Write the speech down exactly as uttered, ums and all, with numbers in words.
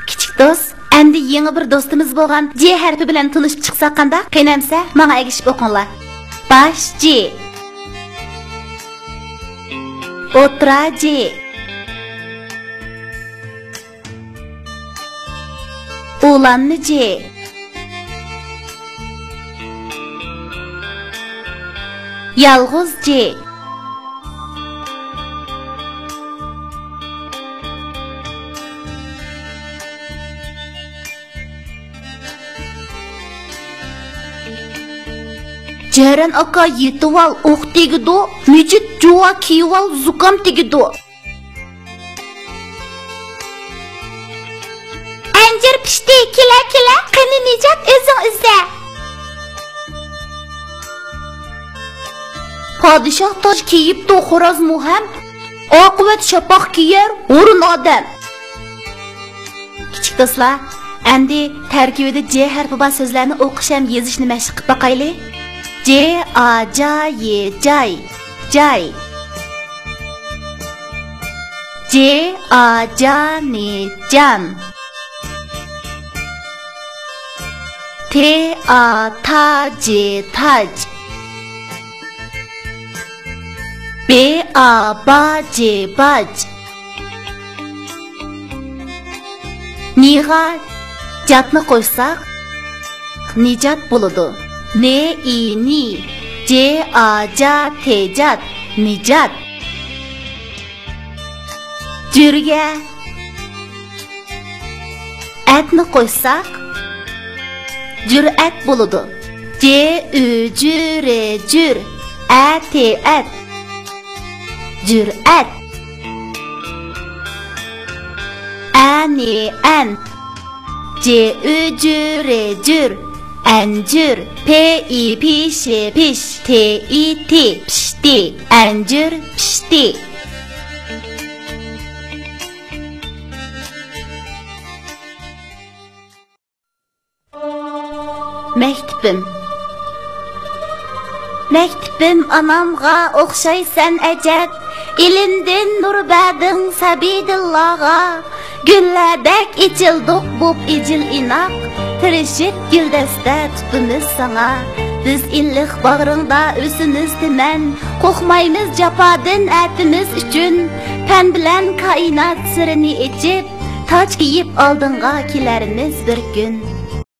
كىچىك دوست، ئەمدى يېڭى بىر دوستىمىز بولغان جې ھەرپى بىلەن تونۇشۇپ چىقساق قانداق؟ قېنى ئەمسە، ماڭا ئەگىشىپ ئوقۇڭلار. باش جې. ئوتتۇرا جې. ئۇلانما جې. يالغۇز جې. جەرەن ئاكا يېتىۋال، ئوق تېگىدۇ. مىجىت جۇۋا كىيىۋال، زۇكام تېگىدۇ. ئەنجۈر پىشتى، كېلە، كېلە، قېنى نىجات، ئۆزۈڭ ئۈزە. پادىشاھ تاج كىيىپتۇ، خورازمۇ ھەم، ئاقىۋەت شاپاق كىيەر ھۇرۇن ئادەم. كىچىك دوستلار، ئەمدى تەركىبىدە جې ھەرپى بار سۆزلەرنى ئوقۇش ھەم يېزىشنى مەشىق قىلىپ باقايلى. جې، ئا، جا، يې، جاي، جاي. جې، ئا، جا، نې، جان. تې، ئا، تا، جې، تاج. بې، ئا، با، جې، باج. نىغا جاتنى قوشساق، نىجات بولىدۇ. نې، ئى، نى. جې، ئا، جا، تې، جات. نىجات. جۈرگە ئەتنى قوشساق، جۈرئەت بولىدۇ. جې، ئۈ، جۈ، رې، جۈر. ئە، تې، ئەت. جۈرئەت. ئە، نې، ئەن. جې، ئۈ، جۈ، رې، جۈر. ئەنجۈر. پې، ئى، پې، شې، پېش. تې، ئى، تې، پىشتى. ئەنجۈر پىشتى. مەكتىپىم. مەكتىپىم ئانامغا ئوخشايسەن ئەجەب، ئىلىمدىن نۇر بەردىڭ سەبىيدىللاغا. گۈللەردەك ئېچىلدۇق بوپ ئىجىل ئىناق، تىرىشىپ گۈلدەستە تۇتىمىز ساڭا. بىز ئىللىق باغرىڭدا ئۆسىمىز تىمەن، قورقمايمىز جاپادىن ئەتىمىز ئۈچۈن. پەن بىلەن كائىنات سىرىنى ئېچىپ، تاج كىيىپ ئالدىڭغا كېلەرمىز بىر كۈن.